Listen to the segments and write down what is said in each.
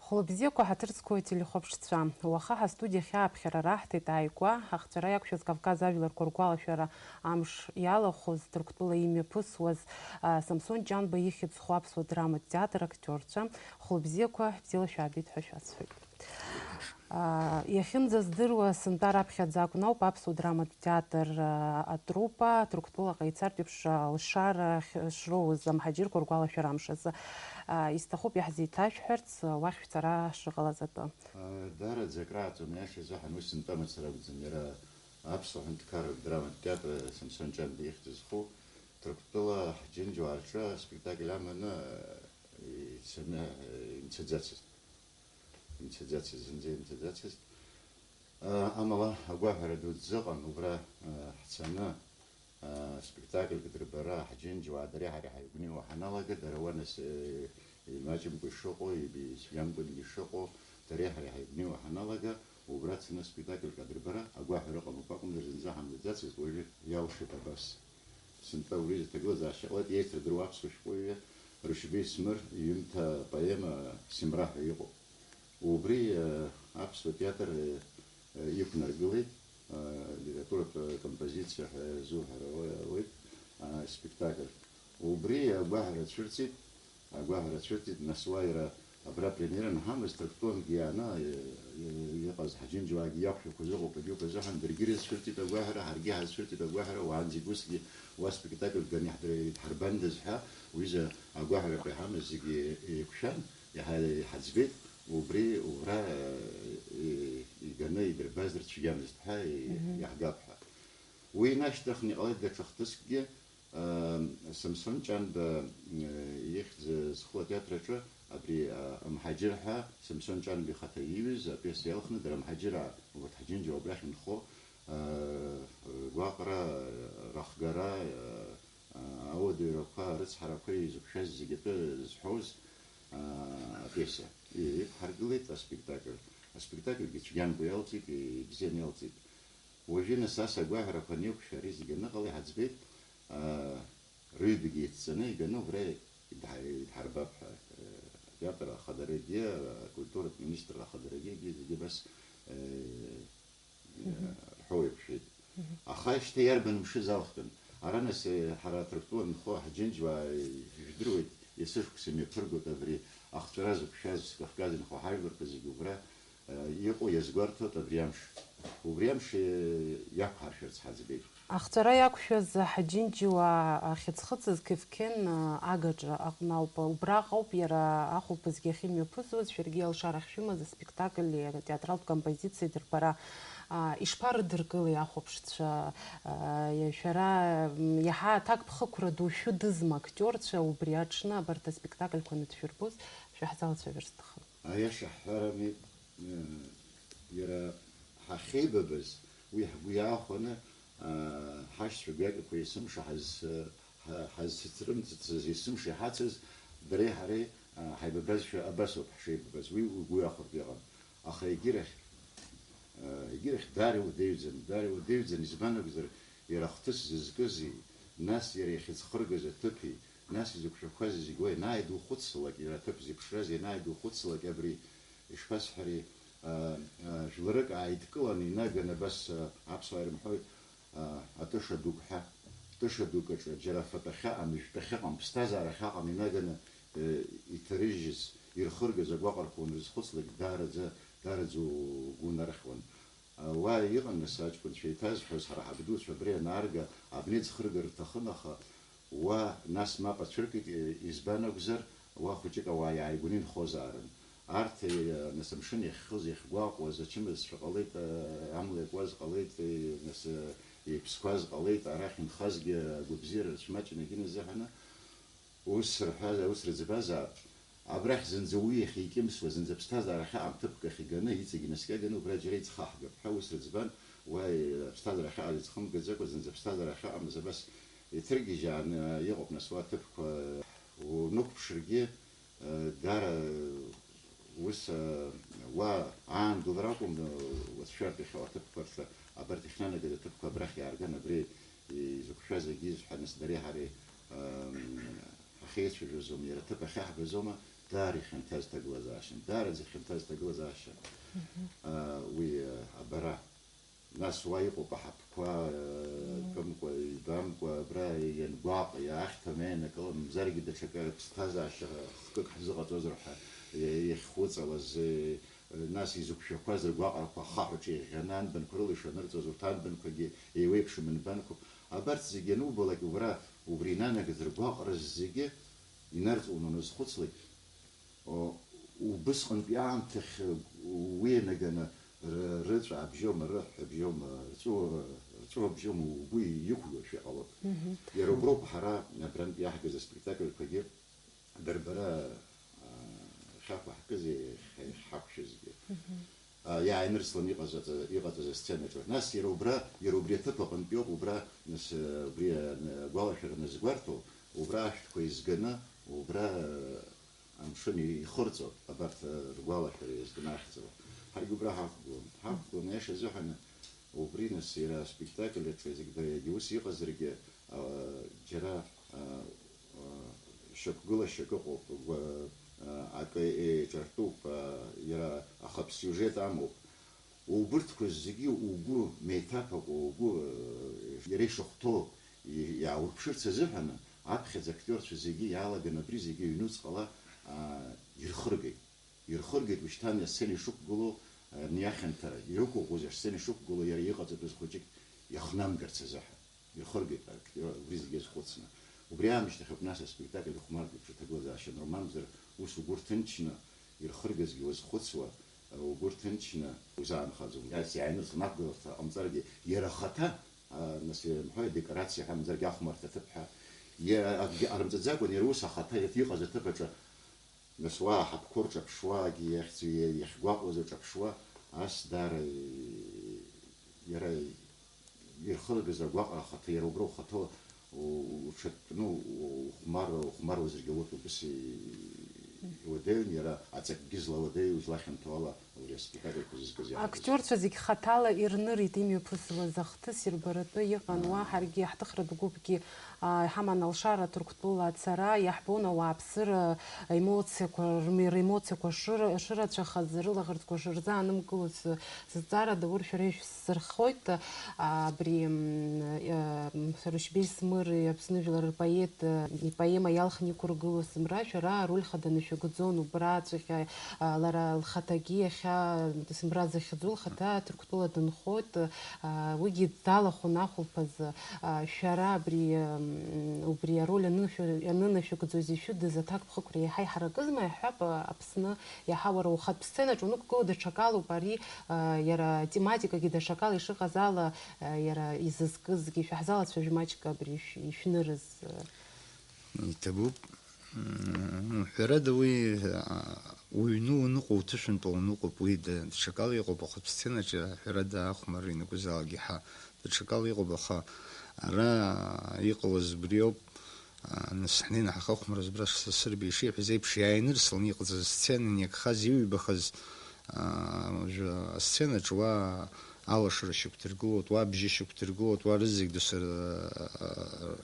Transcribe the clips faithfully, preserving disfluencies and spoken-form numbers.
Хәылбзиақәа, ҳаҭыр зқәу ателехәаԥшцәа, уаха ҳастудиахь ааԥхьара раҳҭеит ааигәа, ахҵәара иақәшәаз Кавказ ажәларқәа ргәалашәара амш иалахәыз, Ҭырқәтәыла имҩаԥысуаз, а, Самсон Ҷанба ихьӡ зху аԥсуа драматә театр актиорцәа, хәылбзиақәа, бзиала шәаабеит ҳәа шәасҳәоит. А, иахьынӡаздыруа, сынтәа раԥхьаӡа акәны ауп аԥсуа драматә театр, а, атруппа Ҭырқәтәылаҟа ицартә еиԥш, а, лшара ахь-, шроуз амҳаџьырқәа ргәалашәара амш азы. А, исҭахуп иаҳзеиҭашәҳәарц, а, уахь шәцара шыҟалаз атәы. Даараӡа акрааҵуан, аиаша азыҳәан уи сынтәа мацара акәӡам, иара аԥсуа ҳәынҭқарратә драматә театр Самсон Ҷанба ихьӡ зху Ҭырқәтәыла ҳџьынџьуаа рҿы аспектакль аманы, ицаны, имцаӡацызт. Имцаӡацызт, зынӡа имцаӡацызт. Амала агәаҳәара дуӡӡа ыҟан, убра ҳцаны, спектакльк дырбара, ҳџьынџьуаа дареи ҳареи ҳаигәныҩуа ҳаналага, дара уа нас, имаҷымкәа ишыҟоу, ицәгьамкәангьы ишыҟоу, дареи ҳареи ҳаигәныҩуа ҳаналага, убра дцаны спектакльк адырбара агәаҳәара ыҟан, убри акәымзар зынӡа ҳамбаӡацызт, уажәы иалшеит абас. Сынтәа убри зыҭагылазаашьа ҟалеит, еицырдыруа аԥсуа шәҟәыҩҩы Рушьбеи Смыр иҩымҭа поема Семра ҳәа иҟоуп. Убри, э, аԥсуа театр, э, э, иқәнаргылеит, э, литературатә композициа ҳәа иазуҳәар ауеит, э, спектакль. Убри агәаҳәара цәырҵит, агәаҳәара цәырҵит, нас уа иара абра премиера анҳамаз, Ҭырқәтәылантәгьы иааны, э, э, иҟаз ҳџьынџьуаагьы иақәшәақәаз ыҟоуп, абриоуп азыҳәан даргьы ирыцәырҵит агәаҳәара, ҳаргьы ҳазцәырҵит агәаҳәара, уаанӡагь усгьы уа спектакль ганы иаҳдыр-, иаҳарбандаз ҳәа, уҩыза агәаҳәарақәа иҳамаз зегьы еиқәшәан, иаҳа иҳаӡбеит, убри убра, э, иганы идырбазар цәгьамызт ҳәа и-, Мгм. иаҳгап ҳәа. Уи инашьҭыхны иҟалеит даҽа хҭыскгьы, э, Самсон Ҷанба, э, ихьӡ зху атеатр аҿы абри, э, Амҳаџьыр ҳәа Самсон Ҷанба ихаҭа ииҩыз апиеса иалхны, дара амҳаџьыраа, урҭ ҳџьынџьуаа убрахь инхо, э, гәаҟра, рахгара, э, ауадаҩрақәа, арыцҳарақәа изықәшәаз зегьы атәы зҳәоз, аа, апиеса иқәҳаргылеит аспектакль. Аспектакльгьы цәгьамкәа иалҵит, ибзианы иалҵит. Уажәы нас ас агәаҳәарақәа аниқәшәа, ари зегьы аныҟала иҳаӡбеит, аа, рыҩбагьы еидҵаны иганы убра идҳа-, идҳарбап ҳәа, э, атеатр ахадарагьы, акультуратә министр ахадарагьы, зегьы абас, э, Мгм. рҳәо еиқәшәеит. Мгм. Аха шьҭа иарбан мшы залхтәын? Ара нас, э, ҳара Ҭырқәтәыла нхо ҳџьынџьуаа, э, ижәдыруеит, есышықәса имҩаԥыргоит абри ахҵәара зықәшәаз Кавказ инхо ҳажәларқәа зегьы убра, э, иҟоу иазгәарҭоит абри амш. Убри амш, э, иақәҳаршәарц ҳаӡбеит. Ахҵәара иақәшәаз ҳџьынџьуаа ахьыӡхыҵыз Кевкен агаҿа аҟны ауп. Убраҟа ауп иара ахәылԥазгьы ахьымҩаԥысуаз, шәаргьы алшара ахьшәымаз аспектакли атеатралтә композициеи дырбара. А, ишԥарыдыркылеи ахәаԥшцәа? А, шәара, м, иаҳа аҭакԥхықәра ду шәыдызма актиорцәа убри аҽны абарҭ аспектакльқәа анышәырбоз шәаҳзалацәажәар сҭахын. Аиаша ҳҳәарами, э, иара ҳахьеибабаз, уи ҳгәы иаахәаны, аа, ҳашьцәа гәакьақәа есымша ҳазцрымҵыцыз, есымша иҳацыз, дареи ҳареи, аа, ҳаибабазшәа абас ауп ҳшеибабаз, уи угәы иахәартә иҟан. Аха егьирахь, аа, егьирахь даара иуадаҩӡан, даара иуадаҩӡан, избан акәзар, иара ахҭыс зызкызи, нас иара иахьыӡхыргаз аҭыԥи, нас изықәшәақәази зегь уа ианааидухәыцлак, иара аҭыԥ зеиԥшраз ианааидухәыцлак, абри, ишԥасҳәари, а, а, жәларык ааидкыланы инаганы абас, а, аԥсуаа ирымҳәоит, а, атыша дук ҳәа. Тыша дук аҿы џьара афатә ахьаҟам, жәтә ахьаҟам, ԥсҭазаара ахьаҟам инаганы, э, иҭарыжьыз, ирхыргаз агәаҟрақәа уанрызхәыцлак, даараӡа, даараӡа угәы унархьуан. Уа иҟан нас аҷкәынцәа еиҭазҳәоз, ҳара ҳабдуцәа абра ианаарга, абни ӡхыргар рҭахын, аха уа нас мап ацәыркит, избан акәзар, уа хәыҷык ауаа иааигәаны инхозаарын. Арҭ, нас амшын иахьхыз, иахьгәаҟуаз, ачымазцәа ҟалеит, амла иакуаз ҟалеит, нас иԥсқәаз ҟалеит, арахь инхазгьы агәабзиара рыцәмаҷны егьыназыҳәаны, Ус рҳәазар, ус рыӡбазаап, абрахь зынӡа уи иахьикьымсуа, зынӡа ԥсҭазаара ахьаҟам ҭыԥк ахь иганы, иҵегь инаскьаганы убра џьара иӡхаҳгап ҳәа ус рыӡбан, уа, э, аԥсҭазаара ахьаҟаз иӡхымгаӡакәа, зынӡа аԥсҭазаара ахьаҟамыз абас иҭыргьежьааны иҟоуп, нас, уа аҭыԥқәа, э, унықәԥшыргьы, э, дара, э, ус, э, уа аангылара акәым, э, уацәшәартә иахьоу аҭыԥқәа рҿы абарҭ иахьнанагаз аҭыԥқәа абрахь иаарган, абри изықәшәаз егьи ҳәа, нас, дареи ҳареи, ам, Еицәажәозома, иара аҭыԥ ахьаҳбазома, даара ихьанҭаз ҭагылазаашьан, даараӡа ихьанҭаз ҭагылазаашьан, аа, уи, аа, абара. Нас уа иҟоуп аҳаԥқәа, аа, тәымкәа, ҩбамкәа, абра иангәаҟ, иаахьҭа, меинакыла, мамзаргьы даҽакы аԥсҭазаашьа хкык ҳзыҟаҵозар ҳәа иа-, иахьхәыҵалаз, нас изықәшәақәаз ргәаҟрақәа ахаҳә аҿы иӷьӷьаны анбанқәа рыла ишанырҵоз, урҭ анбанқәагьы еиуеиԥшым нбанқәоуп. Абарҭ зегьы анубалак, убра, убри инанагаз ргәаҟра зегьы инарҵаулан уаназхәыцлак, о, убысҟантәи аамҭахь уи ианаганы ры-, рыҵәаабжьоума, рыҳәҳәабжьоума, рҵәыуа-, рҵәыуабжьоума угәы иқәгылашәа иҟалоит. Мгм. Иара уброуп ҳара абрантә иаҳгаз аспектакльқәагьы Дарбара, аа, хьахәа ҳкызеи ҳақәшәазгьы? Мгм. Аа, иааинырслан иҟаз аҵа-, иҟаҵаз асценаҿы. Нас иара убра, иара убри аҭыԥ аҟынтәиоуп, убра, нас, убри ан-, агәалашәара назгәарҭо, убра ашәҭқәа еизганы, убра, амшын ихырҵо, абарҭ, ргәалашәара иазкны ахьӡала. Ҳаргьы убра ҳақәгылон. Ҳақәгылон, аиаша азыҳәан, убри, нас, иара аспектакль аҿы зегь дара иагьа ус иҟазаргьы, аа, џьара, аа, шьақәгылашьак ыҟоуп, гәа-, акы еиҿартәуп, иара ахатә сиужет амоуп. Убырҭқәа зегьы угәы меиҭаԥакәа, угәы, иара ишахәҭоу иааурԥшырц азыҳәаны, аԥхьаӡа актиорцәа зегьы иаалаган абри зегьы ҩнуҵҟала ирхыргеит. Ирхыргеит, ушьҭан асцена ишықәгылоу, ани ахьанҭара ирықәыӷәӷәоз асцена ишықәгылоу иара иҟаҵатәыз хәыҷык иахнамгарц азыҳәан. Ирхыргеит, актиор, убри зегьы азхәыцны. Убри аамышьҭахь ауп нас аспектакль ихәмартә еиԥш аҭагылазаашьа анырмамзар, ус угәы рҭынчны ирхыргазгьы уазхәыцуа, угәы рҭынчны узаанхаӡом. Иааины лнақәгыларҭа ҟамҵаргьы, иара ахаҭа, а, нас, иара, мҳәои, адекорациа ҳәа, мамзаргьы ахәмарҭа аҭыԥ ҳәа, иара акгьы ҟарымҵаӡакәан, иара ус ахаҭа иҟаз аҭыԥ аҿы Нас уа аҳаԥқәа рҿаԥшуагьы, иахьӡ-, иахьгәаҟуаз рҿаԥшуа, ас даара, иара ирхыргаз агәаҟра ахаҭа, иара убра ухаҭа у-, уҽаттәны ухәмар-, ухәмаруазаргьы урҭ убас и-, иуадаҩын, иара аҵакгьы злауадаҩу, злахьанҭоу ала убри аспектакльқәа зызкыз иаҳагьежьуан. Актиорцәа зегь хаҭала ирнырит имҩаԥысуаз ахҭыс ирбаратәы иҟан уа, ҳаргьы ҳҭыхратә гәыԥгьы аа, иҳаман алшара Ҭырқәтәыла ацара, иаҳбон ауааԥсыра аемоциақәа, рми-, ремоциақәа шыра-, шырацәахаз, рылаӷырӡқәа шырзаанымгылоз, зҵаара даур шәара ишәзырхоит, аа, абри, м, э, м, Рушьбеи Смыр, Аԥсны жәлар рпоет, э, ипоема иалхны иқәыргылоз зымра, шәара ароль хаданы шәыгӡон, убра аҵәахьа, аа, лара лхаҭагьы иахьа зымра захьӡу лхаҭа Ҭырқәтәыла дынхоит, аа, уигьы далахәын ахәылԥаз, аа, шәара абри, м, убри ароль анышәы-, анынашәыгӡоз ишәыдыз аҭакԥхықәра иаҳа иҳаракызма, иаҳҳәап, а, Аԥсны, иаҳа уара ухатә сценаҿ унықәгыло даҽакалоуп ари, а, иара атематикагьы даҽакала ишыҟаз ала, а, иара изызкызгьы, шәаҳзалацәажә маҷк абри ишә-, ишәнырыз, а. Иҭабуп. Мм, ҳәарада, уи, а, уҩны уаныҟоу, уҭышәынтәа уаныҟоуп, уи да-, даҽакала иҟоуп, ахатә сценаҿы, ҳәарада, ахәмарра ианакәызаалак иаҳа даҽакала иҟоуп, аха ара иҟалаз убриоуп, а, нас ҳнеины ҳахахәмарыз, убра Сасырбеи ишиҳәаз еиԥш, иааинырслан иҟаҵаз асцена, иагхаз, иҩбахаз, а, уажәы асценаҿ уа алашара шьақәдыргылоит, уа абжьы шьақәдыргылоит, уа рызегь дасу р-,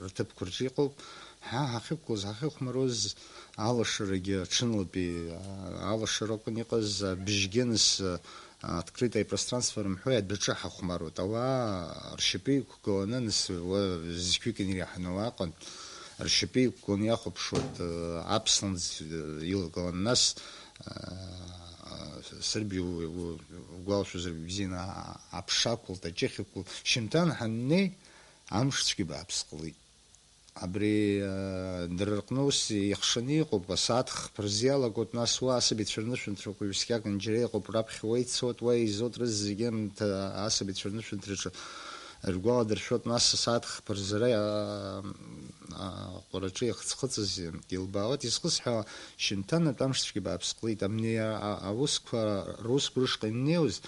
рҭыԥқәа рҿы иҟоуп. Ҳа ҳахьықәлоз, ҳахьыхәмаруаз алашарагьы аҽынлатәи, а, алашара акәын иҟаз, абжьгьы нас, а, открытое пространство рымҳәои, адәаҿы ҳахәмаруеит. Ауаа ршьапы иқәгыланы, нас уа зқьҩык инареиҳаны уаҟан, ршьапы иқәгыланы иахәаԥшуеит, а, аԥслымӡ, а, илагылан, нас, а, Сырбеи у-, у-, угәалашәозар бзианы, а-, аԥша ақәылт, аҷыхь ықәылт. Шьынҭан ҳаннеи, амш цәгьа бааԥс ҟалеит. Абри, а, дара рҟны ус ихшаны иҟоуп, асааҭ хԥа рзы иалагоит, нас уа асабицәа рнышәынҭрақәа ҩаскьак џьара иҟоуп, раԥхьа уа ицоит, уа еизоит, рызегьы анҭ-, асабицәа рнышәынҭраҿы ргәаладыршәоит, нас асааҭ хԥа рзы ара, а, а, аҟәараҿы иахӡхыҵыз илбаауеит, изхысҳәаауа, Шьынҭанатә амш цәгьа бааԥс ҟалеит, абни а-, а-, аусқәа русқәа рышҟа иннеиуаз,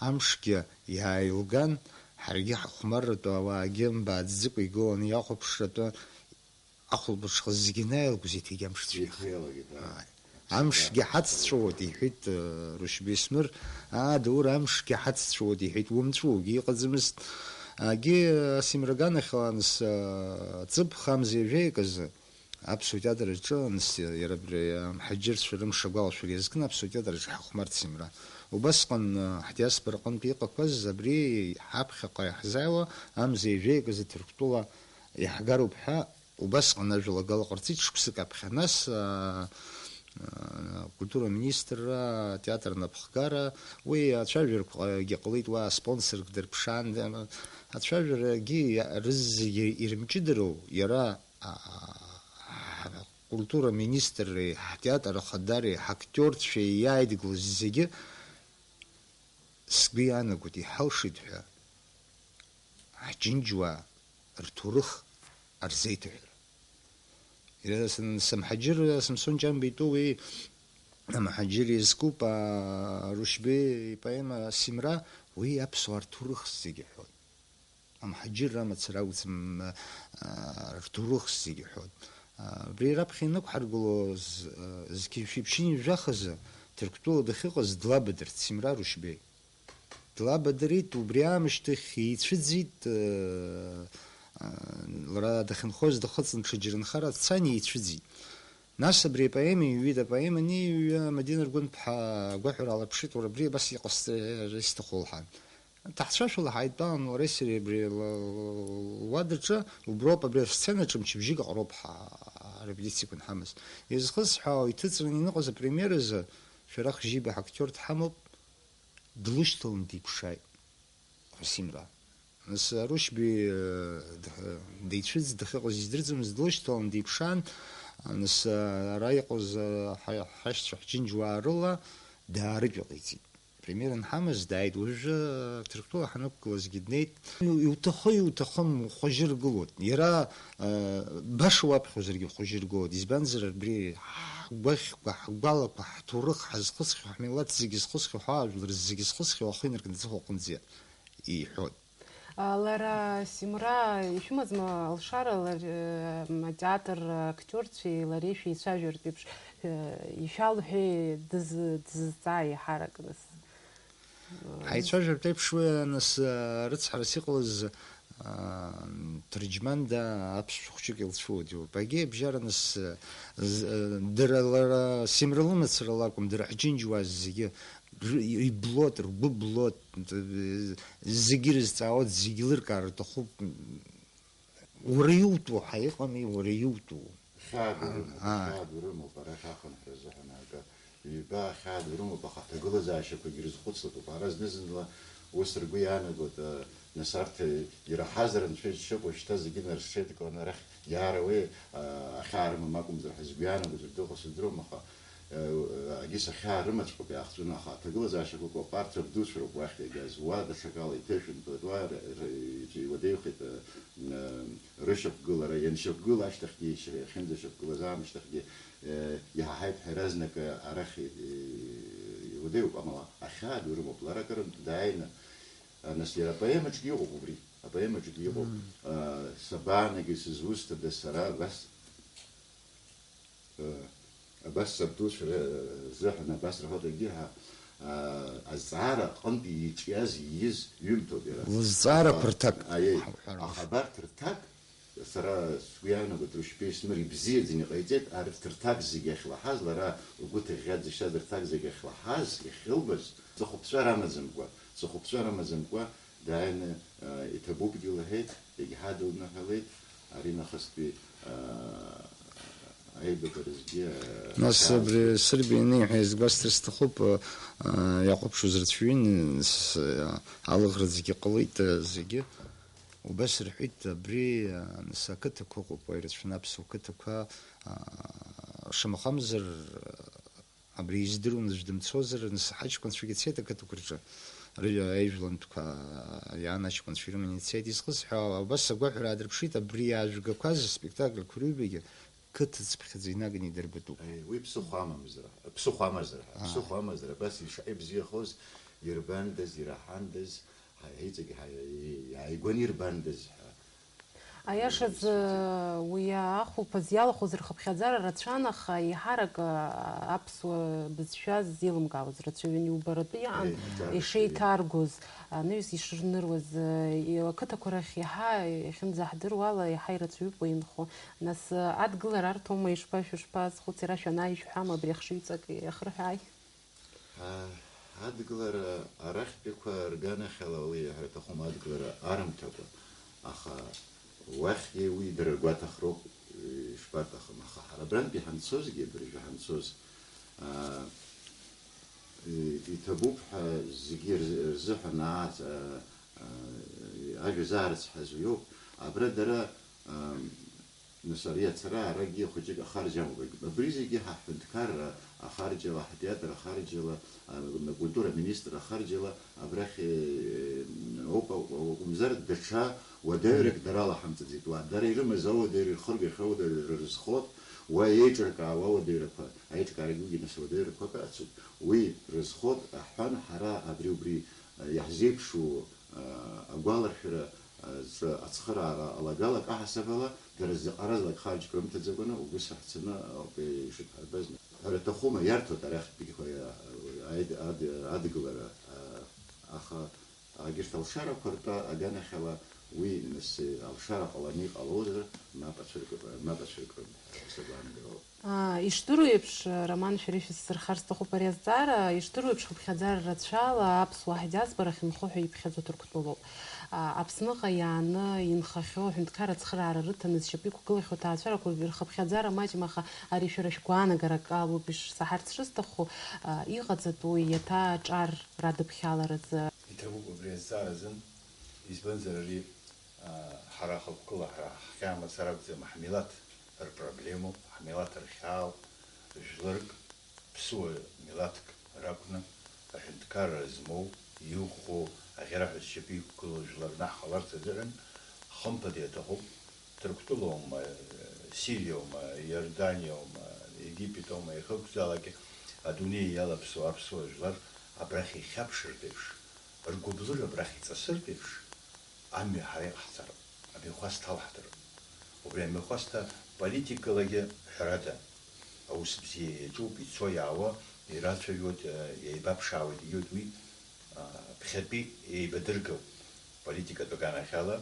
амшгьы иааилган, ҳаргьы ҳахәмарратәы ауаагьы мбааӡӡыкәа игыланы иахәаԥшратәы ахәылбыҽха зегьы инаилгоз еиҭагьы амш цәгьа. Еиҭа иалагеит, аа. Ааи. Амшгьы ҳацҵәуоит, иҳәеит, э, Рушьбеи Смыр, аа, Даур, амшгьы ҳацҵәуоит, иҳәеит, умҵәуогьы иҟаӡамызт. Агьи, э, асимраганахьала анс, э, ҵыԥх амза ҩажәа иказы, Аԥсуа театр аҿы, нас, иара абри амҳаџьырцәа рымш агәалашәара иазкны аԥсуа театр аҿы ҳахәмарт Семра. Убасҟан, ҳдиаспора аҟынтә иҟақәаз абри ҳаԥхьаҟа иаҳзааиуа амза ҩажәеиказы Ҭырқәтәыла иаҳгароуп ҳәа убасҟан ажәалагала ҟарҵеит шықәсык аԥхьа. Нас, а, а, акультура министрра, атеатр напхгара, уи ацәажәарақәагьы ҟалеит, уа спонсорк дырԥшаан, ацәажәарагьы рызегьы ирымҷыдароу иара, а, ҳкультура министрреи ҳтеатр ахадареи ҳактиорцәеи иааидгылаз зегьы сгәы иаанагоит, иҳалшеит ҳәа ҳџьынџьуаа рҭоурых арзеиҭаҳәара. Иара сан-, самҳаџьыр Самсон Ҷанба итәы уи амҳаџьыр иазкуп, а, Рушьбеи ипоема Семра, уи аԥсуаа рҭоурых зегьы ҳәоит. Амҳаџьырра амацара акәӡам, а, рҭоурых зегьы ҳәоит. А, абри раԥхьа инықәҳаргылоз, а, зқьи шәиԥшьыни жәахазы Ҭырқәтәыла дахьыҟаз длабадырт Семра Рушьбеи. Длабадырит, убри аамышьҭахь еицәыӡит, а, а, лара дахьынхоз дахыҵын, ҽаџьара нхара дцан, еицәыӡит. Нас абри апоема иҩит, апоема аниҩуа, Мадина Аргәынԥҳа агәаҳәара алаԥшит, уара абри абас иҟасҵар исҭаху лҳәан. Ҭаҳцәашәала ҳаидтәалан лареи сареи абри ла-, ла-, луадаҿы, уброуп абри асценаҿы мчыбжьык аҟароуп ҳа-, арепетициақәа анҳамаз. Изхысҳәаау, иҭыҵраны иныҟаз апремиеразы, Шәарах Жьиба ҳактиор дҳамоуп, длышьҭалан диԥшааит. Семра. Нас Арушьби, э, д-, деицәыӡ-, дахьыҟаз издырӡомызт, длышьҭалан диԥшаан, нас, э, ара иҟаз, э, ҳа-, ҳашьцәа ҳџьынџьуаа рыла даарыжәлеит. Премиер анҳамаз дааит, уажәы Ҭырқәтәыла ҳанықәгылазгьы днеит. Иу-, иуҭахы-иуҭахым ухәажьы ргылоит. Иара, э, баша уаԥхьозаргьы ухәажьы ргылоит. Избанзар, абри ҳгәахьқәа, ҳгәалақәа, ҳҭоурых, ҳазхысхьоу, ҳмилаҭ зегьы зхысхьоу, ҳажәлар зегьы зхысхьоу ахы инаркны аҵыхәа аҟынӡа иҳәоит. А, лара, Семра, ишәымазма алшара, лар-, м, атеатр актиорцәеи лареи шәеицәажәартә еиԥш, э, ишәалҳәеи, дыз-, дызҵааи ҳарак, нас? Ҳаицәажәартә еиԥш уи, нас, а, рыцҳарас иҟалаз, а, Ҭырџьманда аԥсшәа хәҷык илцәуеит. Убагьы абжьара, нас, з-, дара лара Семра лымацара лакәым, дара ҳџьынџьуаа зегьы ры-, иблот, ргәы блот, зегьы ирызҵаауа, зегьы лыркаар рҭахуп. Уара иутәу ҳәа иҟами, уара иутәу. Хьаа ду рымоуп, аа, хьаа ду рымоуп, арахь ахынҳәра азыҳәан акы, ҩба хьаа ду рымоуп, аха аҭагылазаашьақәагьы ирызхәыцлатәуп. Ара зны-зынла ус ргәы иаанагоит, а, нас арҭ ираҳазар анцәа иџьшьоуп, уажәшьҭа зегьы наршеидкыланы арахь иаара уи, а, ахьаа рымам акәымзар ҳәа згәы иаанагозар дыҟоу сыздыруам, аха Егьыс ахьаа рымаҵәҟьоуп иаахҵәаны, аха аҭагылазаашьақәа ыҟоуп, арҭ рабдуцәа роуп уахь иагаз, уа даҽакала иҭышәынтәуеит, уа р-, р-, иуадаҩхеит, э, м, рышьақәгылара, ианшьақәгыла ашьҭахьгьы, иахьынӡашьақәгылаз аамышьҭахьгьы, э, иаҳаҳаит ҳәа иаразнак, э, арахь, э, иуадаҩуп, амала ахьаа ду рымоуп, лара акырынтә дааины, э, нас иара апоемаҿгьы иҟоуп убри, апоемаҿгьы иҟоуп, э, сабаанагеи, сызусҭада сара абас, Абас сабдуцәа рзыҳәан абас рҳәоит, егьи ҳа, а, азҵаара аҟынтә иҿиаз, ииз ҩымҭоуп иара. Лызҵаара ԥырҭак. Аиеи. Ҳа-, ҳа-, ахабарҭ рҭак, сара сгәы иаанагоит, Рушьбеи Смыр ибзиаӡаны иҟаиҵеит, арҭ рҭак зегьы ахьлаҳаз, лара лгәы ҭыӷьӷьаӡа ишаз рҭак зегьы ахьлаҳаз, иахьылбаз, ҵыхәаԥҵәара амаӡамкәа, ҵыхәаԥҵәара амаӡамкәа, Дааины, а, иҭабуп, дилаҳәеит, егьҳадылныҳәалеит, ари нахыстәи, а, аибабаразгьы, а, Нас абри Сырбиа ианиҳәа иазгәасҭар сҭахуп, а, а, иахәаԥшуаз рацәаҩын, с-, а, алыӷраӡгьы ҟалеит, а, зегьы. Убас рҳәеит, абри, а, нас ақыҭақәа ыҟоуп, уа ирацәаны аԥсуа қыҭақәа, а, шамахамзар, Абри издыруан аӡә дымцозар, нас ҳаҷкәынцәагьы цеит ақыҭақәа рҿы. Рыҩ-, аижәлантәқәа, иаан аҷкәынцәа ирыманы ицеит. Изхысҳәаау, абас агәаҳәара аадырԥшит, абри иаажәгақәаз аспектакльқәа рыҩбагьы қыҭацыԥхьаӡа инаганы идырбатәуп. Аи, уи ԥсыхәа амамзар, ԥсыхәа амазар ҳәа, Аа. ԥсыхәа амазар, абас ишаҟа ибзиахоз ирбандаз, ираҳандаз, ҳа-, иҵегь ҳа-, иааигәаны ирбандаз ҳәа. Аиашазы, уи ахәылԥаз иалахәыз рхыԥхьаӡара рацәан, аха еиҳарак, а, аԥсуа бызшәа ззеилымкаауаз рацәаҩын, иубаратәы иҟан, ишеиҭаргоз, анаҩс ишырныруаз, и-, ақыҭақәа рахь иаҳа иахьынӡаҳдыруала, иаҳа ирацәаҩуп уи инхо. Нас, а, адгылара арҭома, ишԥа-, шәышԥазхәыци, ара шәанааи шәҳәама, абри ахшыҩҵак иахырҳәааи? А, адгылара арахьтәиқәа рганахьала уи иаҳәар аҭахума, адгылара арымҭакәа, аха уахьгьы уи дара ргәаҭахароуп, ишԥаҭахым, аха ҳара абрантәи ҳанцозгьы, абыржәы ҳанцоз, а, и-, иҭабуп ҳәа зегьы рзы-, рзыҳәан аац-, а, а, ажәа заарыцҳаз уиоуп. Абра дара, а, Нас ари ацара арагьы хәыҷык ахарџь амоуп. Абри зегьы ҳа ҳҳәынҭқарра ахарџьала, ҳтеатр ахарџьала, а, акультура аминистр ахарџьала абрахь, э, ауп, акәымзар даҽа уадаҩрак дара алаҳамҵаӡеит. Уа, дара ирымаз ауадаҩра, ирхыргахьоу ауадаҩра рызхоит, уа еиҿыркаауа ауадаҩрақәа, аиҿкаарагьы уигьы нас ауадаҩрақәак ацуп. Уи рызхоит, аҳәан, ҳара абри-убри, э, иаҳзеиԥшу, э, агәаларшәара, э, зҿы ацхыраара алагалак аҳасабала, дара зыҟаразлак харџьк рымҭаӡакәаны, угәы саҳцаны ауп ишыдҳарбаз. Ҳәара аҭахума, иарҭоит арахьтәигьы, э, аид-, ад-, адгылара, э, аха егьырҭ алшарақәа ртәы аганахьала уи нас алшара ҟаланы иҟалозар, мап ацәыркып-, мап ацәыркрым ҳәа сгәаанагароуп. Аа, ишдыру еиԥш, Роман, шәара ишәызсырхар сҭахуп ари азҵаара, ишдыру еиԥш, хыԥхьаӡара рацәала аԥсуаа ҳдиаспора ахьынхо ҳәа иԥхьаӡо Ҭырқәтәылоуп. Аа, Аԥсныҟа иааны инхахьоу аҳәынҭқарра ацхыраара рыҭаны зшьапы иқәгылахьоу ҭаацәарақәа рхыԥхьаӡара маҷым, аха ари шәара шәгәаанагара акалоуп ишсаҳарц шысҭаху, аа, иҟаҵатәу иаҭа аҿар радыԥхьаларазы. Иҭабуп абри азҵаара азын, избанзар ари, аа, ҳара ахықәкыла ҳара ҳхьаа мацара акәӡам, ҳмилаҭ рпроблемоуп, ҳмилаҭ рхьаауп, жәларк, ԥсуа милаҭк ракәны, аҳәынҭқарра змоу, иӷәӷәоу, аӷьараҳәа зшьапы иқәгылоу жәлар наҳхаларц азыҳәан, хымԥада иаҭахуп, Ҭырқәтәылоума, Сириоума, Иорданиоума, Египетоума, иахьакәзаалакгьы адунеи иалаԥсоу аԥсуа жәлар абрахь ихьаԥшыртә еиԥш, ргәыблыра абрахь иҵасыртә еиԥш, амҩа ҳара иҟаҳҵароуп, амҩахәасҭа алаҳҭароуп. Убри амҩахәасҭа политикалагьы, ҳәарада, аус бзиа иаҿуп, ицо-иаауа ирацәажәоит, еибаԥшаауеит, егьоит уи, а, ԥхьатәи еибадыргауп. Политикатә аганахьала,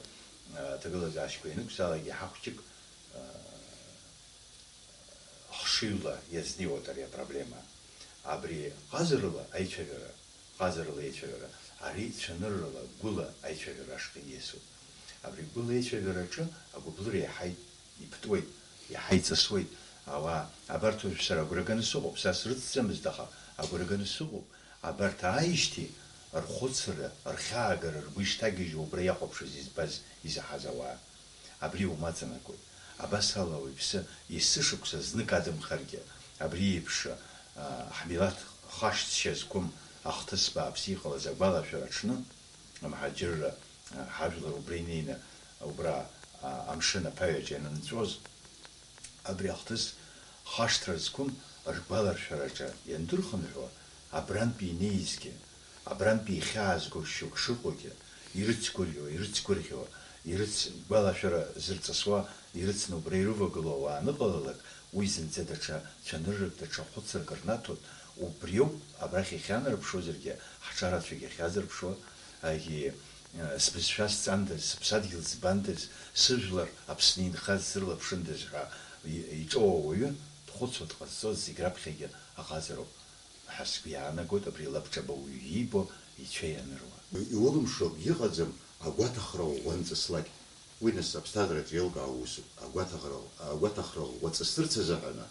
а, аҭагылазаашьақәа ианықәзаалак иаҳа хәҷык, а, хшыҩла иазнеиуеит ари апроблема. Абри ҟазарыла аицәажәара, ҟазарыла аицәажәара, ари цәаныррала, гәыла аицәажәара ашҟа ииасуп. Абри гәыла аицәажәараҿы агәыблыра иаҳа иԥтәуеит, иаҳа иҵысуеит. Ауаа, абарҭ уажә сара агәра ганы сыҟоуп, са срыцӡамызт, аха агәра ганы сыҟоуп. Абарҭ ааижьҭеи рхәыцра, рхьаагара, ргәы ишҭагьежьуа убра иахәаԥшыз избаз, изаҳаз ауаа. Абри иумаҵанакуеит. Абас ала уаҩԥсы есышықәса знык адамхаргьы, абри еиԥш, а, ҳмилаҭ хашҭшьа зқәым ахҭыс бааԥс иҟалаз агәалашәара аҽны, амҳаџьырра, а, ҳажәлар убра инеины, убра, а, амшын аԥаҩаҿ ианынҵәоз, абри ахҭыс хашҭра зқәым ргәаларшәараҿы иандырхынҳәуа, абрантәи инеизгьы, абрантәи ихьаазго шьоук шыҟоугьы, ирыцгәырӷьо, ирыцгәырӷьо, ирыцгәалашәара зырҵысуа, ирыцны убра ирывагылоу ауаа аныҟалалак, уи зынӡа даҽа цәаныррак, даҽа хәыцрак рнаҭоит, убриоуп абрахь иахьанарԥшуазаргьы, ҳҿарацәагь ахьазырԥшуа, агьи, э, сбызшәа сҵандаз, сыԥсадгьыл збандаз, сыжәлар Аԥсны инхаз срылаԥшындаз ҳәа и-, иҿоу ауаҩы дхәыцуа дҟазҵоз зегь раԥхьагьы аҟазароуп ҳәа сгәы иаанагоит, абри лабҿаба уаҩы иибо ицәа ианыруа. Иулымшо акгьы ыҟаӡам, агәаҭахара ӷәӷәа анҵыслак. Уи нас аԥсҭазаараҿы еилкаау усуп. Агәаҭахара, агәаҭахара ӷәӷәа ҵысырц азыҳәаны,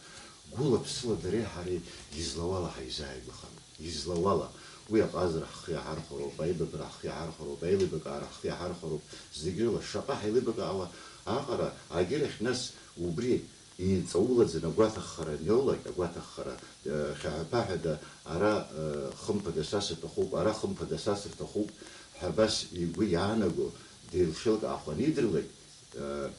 гәыла-ԥсыла дареи ҳареи излауала ҳаизааигәахан. Излауала. Уи аҟазара ҳхы иаҳархәароуп, аибабара ҳхы иаҳархәароуп, аилибакаара ҳхы иаҳархәароуп, зегь рыла шаҟа ҳаилибакаауа аҟара, агьырахь нас убри Иҵаулаӡаны агәаҭаххара аниоулак, агәаҭаххара, э, хьаҳәа-ԥаҳәада, ара, э, хымԥада са саҭахуп, ара хымԥада са сырҭахуп ҳәа абас игәы иаанаго, деилшылкаахо анидырлак, э,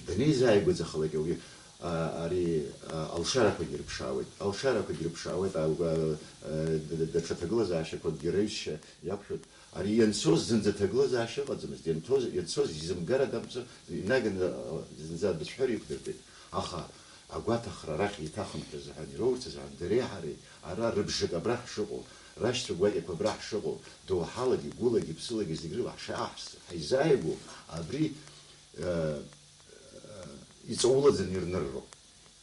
данеизааигәаӡахалак ауаҩы, А, ари, а, алшарақәагьы рыԥшаауеит. Алшарақәагьы рыԥшаауеит, а, а, д-, д-, даҽа ҭагылазаашьақәакгьы рыҩсшьа иақәшәоит. Ари ианцоз зынӡа ҭагылазаашьа ыҟаӡамызт. Ианцоз, ианцоз изымгар адамҵо, инаганы, а, зынӡа бызҳәара иқәдыртәеит. Аха агәаҭахра арахь еиҭахынҳәыз ҳәа, ироурц азы ҳәа, дареи ҳареи ара рыбжак абра ҳшыҟоу, рашьцәа гәакьақәа абра ҳшыҟоу, доуҳалагьы, гәылагьы, ԥсылагьы зегь рыла ҳша-, ҳаиз-, ҳаизааигәоу абри, э, э, иҵаулаӡаны ирнырроуп.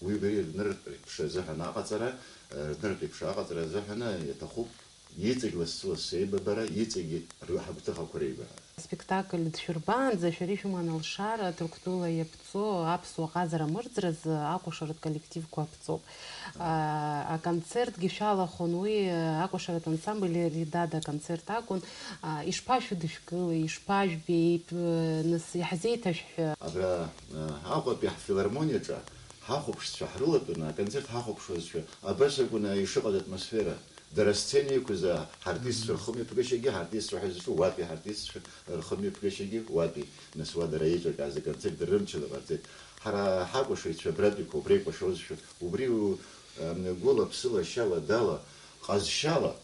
Уи убри рныртә еиԥш азыҳәан аҟаҵара, э, рныртә еиԥш аҟаҵара азыҳәан иаҭахуп иҵегь лассы-лассы еибабара, иҵегь ры-, ҳагәҭыхақәа реибабара. Аспектакль дшәырбаанӡа шәара ишәыман алшара, Ҭырқәтәыла иаԥҵоу аԥсуа ҟазара мырӡразы акәашаратә коллективқәа аԥҵоуп. А, аконцертгьы шәалахәын, уи, а, акәашаратә ансамбль Редада аконцерт акәын. А, ишԥашәыдышәкылеи, ишԥажәбеи, п-, нас иаҳзеиҭашәҳәа? Абра, а, Аҟәатәи ҳфилармониаҿы ҳахәаԥшцәа ҳрылатәаны аконцерт ҳахәаԥшуазшәа, абас акәын ишыҟаз атмосфера. Дара асцена иқәыз, а, ҳартистцәа рхымҩаԥгашьагьы, ҳартистцәа ҳәа зҿу уатәи ҳартистцәа рхымҩаԥгашьагьы уатәи, нас уа дара еиҿакааз аконцерт дара рымчала ҟарҵеит. Ҳара ҳакәашаҩцәа абратәиқәа убра икәашозшәа, убри у-, ам, гәыла, ԥсыла, шьала, дала, ҟазшьала,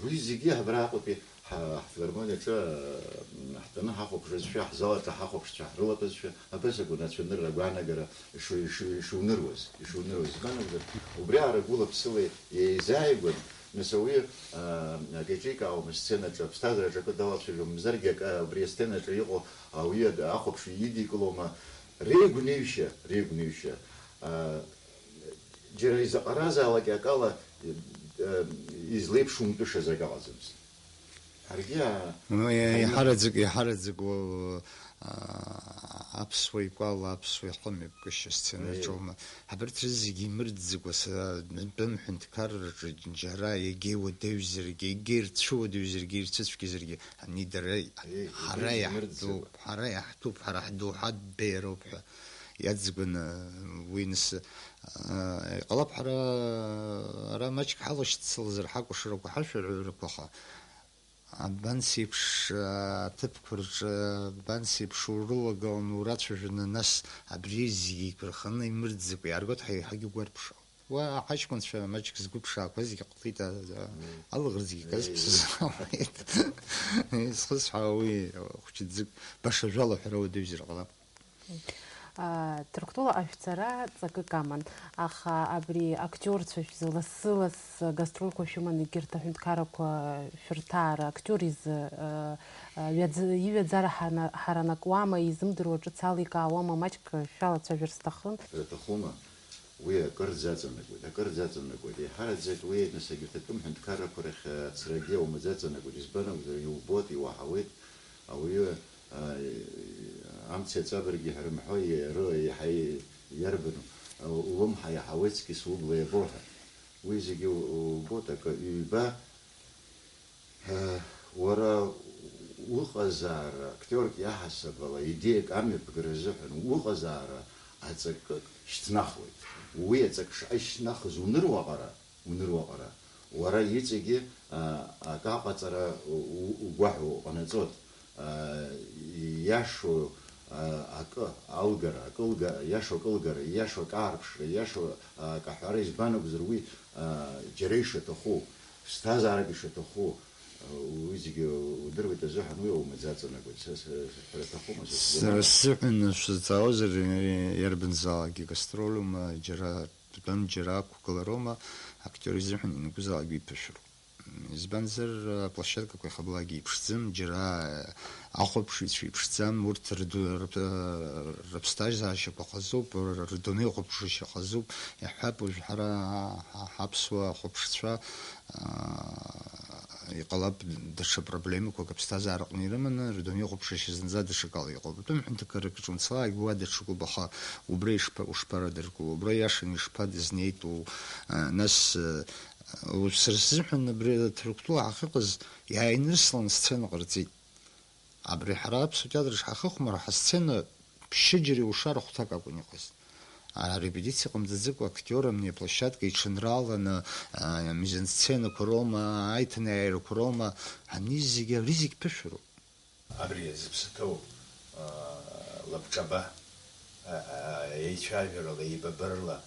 уи зегьы абра Аҟәатәи ҳа-, ҳфилармониаҿы, ам, ҳтәаны ҳахәаԥшызшәа, ҳзал аҿы ҳахәаԥшцәа ҳрылатәазшәа, абас акәын ацәанырра агәаанагара ишу-, ишу-, ишуныруаз, ишуныруаз. Избан акәзар, убри аара гәыла-ԥсыла еизааигәан, нас ауаҩы, а, акы еиҿикаауам асценаҿы, аԥсҭазаараҿы акы далацәажәом, мамзаргьы акы, убри асценаҿы иҟоу ауаҩы ад-, ахәаԥшҩы идикылома, реигәныҩшьа, реигәныҩшьа, а, џьара изаҟаразаалак акала, э, излеиԥшумтәышаз акы ыҟаӡамызт. Ҳаргьы, а, Ну, иа-, ҳаҩны иаҳараӡак, иаҳараӡак уа, а, аԥсуа икәала, аԥсуа ихымҩаԥгашьа сценаҿоума? Абарҭ рызегьы имырӡыкәа, са, тәым ҳәынҭқарраҿы џьара егьа иуадаҩзаргьы, егьа ирцәыуадаҩзаргьы, ирцәыцәгьазаргьы, ани дара, Еи, ҳара убри иаҳтәуп, имырӡыкәа. Ҳара иаҳтәуп, ҳара ҳдоуҳатә беиароуп ҳәа иаӡбаны уи нас, а, иҟалап, ҳара ара маҷк ҳалашьцылазар ҳакәашарақәа, ҳашәаҳәарақәа, аха абансеиԥш, а, аҭыԥқәа рҿы, абансеиԥш урылагаланы урацәажәаны, нас абри зегьы еиқәырханы имырӡыкәа иааргоит, ҳа еиҳагьы гәарԥшаауп. Уа аҷкәынцәа маҷк згәы ԥшаақәазгьы ҟалеит, а, а, алаӷырӡгьы Еи. Казԥсы зауеит. Изхысҳәаауеи, хәҷыӡык баша жәала ҳәара уадаҩзар ҟалап. А, Ҭырқәтәыла ашәҵара ҵакык аман, аха абри актиорцәа шәзы лассы-ласс гастрольқәа шәыманы егьырҭ аҳәынҭқаррақәа шәырҭаара актиор изы, а, а, ҩаӡ-, иҩаӡара ҳана-, ҳаранакуама, изымдыруа ҿыц аликаауама, маҷк шәалацәажәар сҭахын. Аҭахума? Уи акыр дзаҵанакуеит, акыр дзаҵанакуеит. Еиҳараӡак уи, нас, егьырҭ атәым ҳәынҭқаррақәа рахь ацрагьы аумаӡаҵанакуеит, избан акәзар, иубоит, иуаҳауеит, ауаҩы, а, амца иаҵабыргьы ҳәа рымҳәо, иаро-, иаҳа иарбану, а, улымҳа иаҳауеит, скьыс убла иабо ҳәа. Уи зегьы у-, убоит, акы ҩба, Уара уҟазаара, актиорк иаҳасаб ала идеиак амҩаԥгара азыҳәан уҟазаара аҵакык шьҭнахуеит. Уи аҵак шаҟа ишьҭнахыз уныруаҟара, уныруаҟара, уара иҵегьы, а, акы аҟаҵара у-, у-, угәаҳәо уҟанаҵоит. А, иашоу, а, акы алгара, акы лга-, иашоу акы лгара, иашоу акы аарԥшра, иашоу, а, акы аҳәара, избан акәзар, уи, а, џьара ишаҭаху, ԥсҭазаарак ишаҭаху, уи зегьы удыруеит азыҳәан уи аумаӡаҵанакуеит. Са, са, сҳәара аҭахума, са сгәы Сара ма- сзыҳәан шәзыҵаауазар, иарбанзаалакгьы гастролума, џьара дтәам, џьара ақәгылароума, актиор изыҳәан ианакәызаалакгьы иԥышәароуп. Избанзар, аплощадкақәа иахьабалакгьы иԥшӡам, џьара ахәаԥшыҩцәа иԥшӡам, урҭ рду-, рыԥ-, рыԥсҭазаашьақәа хазуп, р-, рдунеихәаԥшышьа хазуп, иаҳҳәап, уажә ҳара ҳа-, ҳаԥсуа ахәаԥшцәа, аа, иҟалап, даҽа проблемақәак аԥсҭазаараҟны ирыманы, рдунеихәаԥшышьа зынӡа даҽакала иҟоуп. Атәым ҳәынҭқарраҿы уанцалак уа даҽакуп, аха убра ишԥа-, ушԥарадыркыло, убра иашаны ишԥадызнеитәу, аа, нас, аа, Уажә сара сзыҳәан абри Ҭырқәтәыла ҳахьыҟаз иааинырслан сцена ҟарҵеит. Абри ҳара аԥсуа театр шҳахыхәмаро ҳасцена ԥшьыџьара иушар ахәҭак акәын иҟаз. Арепетициа ҟамҵаӡакәа актиор амни аплощадка иҽанрааланы, а, амизансценақәа роума, аиҭанеиааирақәа роума, ани зегьы, абри зегь ԥышәароуп. Абри зыԥсы ҭоу, аа, лабҿаба, еицәажәарала, еибабарала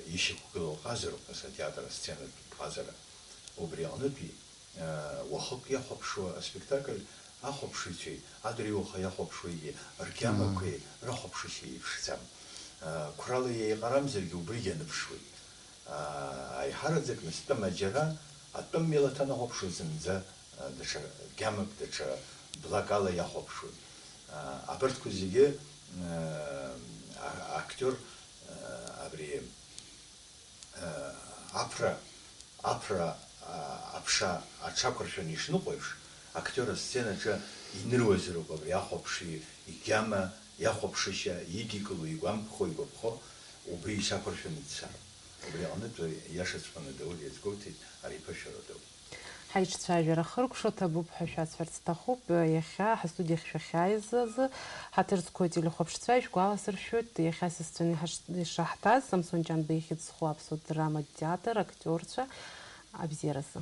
ишьақәгылоу ҟазароуп, нас, атеатр асценатә ҟазара. Убри аҟнытәи, уахык иахәаԥшуа аспектакль ахәаԥшыҩцәеи адырҩауаха иахәаԥшуагьы ргьамақәеи рыхәаԥшышьа еиԥшӡам. Қәрала еиҟарамзаргьы убригьы аныԥшуеит. Аиҳараӡак нас тәым аџьара, атәым милаҭ анахәаԥшуа зынӡа даҽа гьамак, даҽа блакала иахәаԥшуеит. Абарҭқәа зегьы актиор абри аԥра, аԥра аԥша аҽақәыршәаны ишныҟәо еиԥш, актиор асценаҿы иныруазароуп абри ахәаԥшҩы игьама, иахәаԥшышьа, идикыло, игәамԥхо, игәаԥхо, убри ишақәыршәаны дцароуп. Убри аҟнытә иашаҵәҟьаны Даур иазгәоуҭеит ари ԥышәара ду. Ҳаиҿцәажәара хыркәшо ҭабуп ҳәа шәасҳәарц сҭахуп. Иахьа ҳастудиахь шәахьааиз азы ҳаҭыр зқәу ателехәаԥшцәа ишәгәаласыршәоит, иахьа сасцәаны ишаҳҭаз Самсон Ҷанба ихьӡ зху аԥсуа драматә театр актиорцәа абзиаразы.